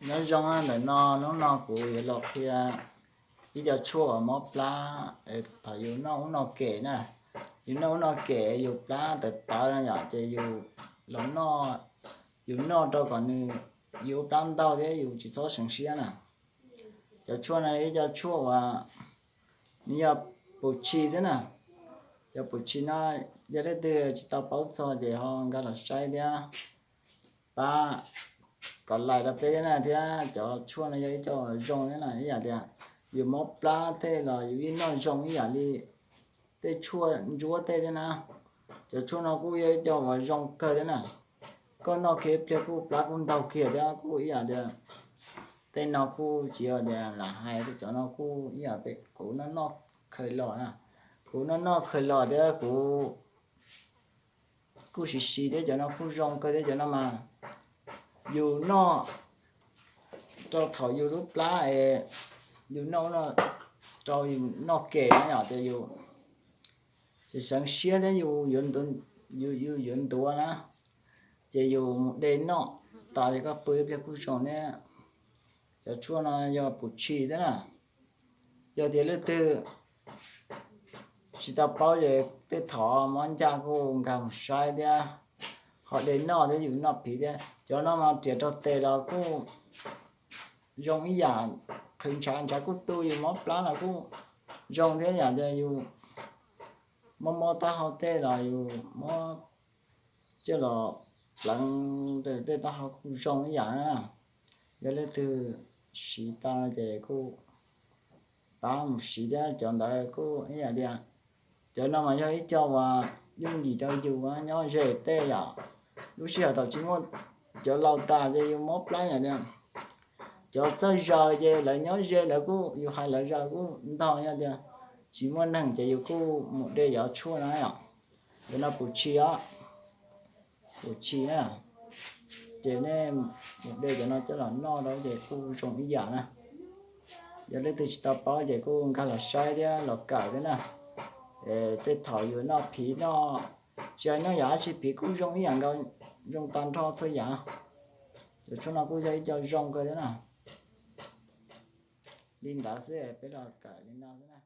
Nyob zoo, ntawm no hnub no kuv yuav los qhia ib co tshuaj uas mob plab thaum yus noj ub noj kem na. Yus noj ub noj kem yus plab tawv tawv no yom, ces yus los noj, yus noj rau kom nws, yus ua plab ntau thiab yus tsis txhob seev siab na. Cov tshuaj no ib co tshuaj uas nws yog pum tshis thiab na. Cov pum tshis no yog leej twg tsis tau paub txog ces ho nkag los saib thiab pab kom like rau peb thiab na, thiab cov tshuaj no yog ib co zoo thiab na, ib yam tias yus mob plab tej los yus yeej noj zoo ib yam li tej tshuaj ntsuab tej thiab na. Cov tshuaj no kuj yog ib co uas zoo kawg thiab na. Koj noj kiag ib pliag kuj plab kuj ntaug kiag thiab, kuj ib yam tias tej no kuj tsis yog tias lam hais, cov no kuj ib yam kuv noj noj khaws los na. Kuv noj noj khaws los thiab kuv kuj siv siv thiab, cov no kuj zoo kawg thiab. Cov no mas yus noj rau thaum yus lub plab es yus noj rau yus noj kem na yom, ces yus tsis seev siab thiab yus yuav, yus yuav ntuav na, ces yus mus de noj tas ces koj pw ib pliag kuj zoo thiab. Cov tshuaj no yog pum tshis thiab na. Yog tias leej twg tsis tau paub ces tej thaum mob ncaj kuj nkag mus saib thiab, ho de noj thiab yus noj phiv thiab. Cov no mas riam rau tes los kuj zoo ib yam, qhwv ntshav ntshav kuj tu, yus mob plab los kuj zoo thiab, yam tias yus mob mob taub hau tej los yus mob coj los pleev tej taub hau kuj zoo ib yam na. Yog leej twg siv tau ces kuj pab mus siv thiab. Cov ntawd kuj ib yam tias, cov no mas yog ib co uas yooj yim rau yus nyob ze tej yom. Lub sij hawm thaum tsis muaj cov laus tas ces yus mob plab yam tias cov txawj zaws ces lawv nyob ze lawv kuj, yus hais lawv zaws kuj ntog, yog tias tsis muaj neeg ces yus kuj mus de cov tshuaj no yom. Cov no pum tshis os, pum tshis na. Ces nej mus de cov no coj los noj rau ces kuj zoo ib yam na. Yog leej twg tsis tau paub ces kuj nkag los saib thiab los kawm thiab na. Tej thaum yus noj phiv noj, tsis hais noj yam dab tsi phiv kuj zoo ib yam nkaus, zoo tag nrho txhua yam. Cov tshuaj no kuj yog ib co zoo kawg thiab na. Li ntawd xwb, peb los kawm li no xwb na.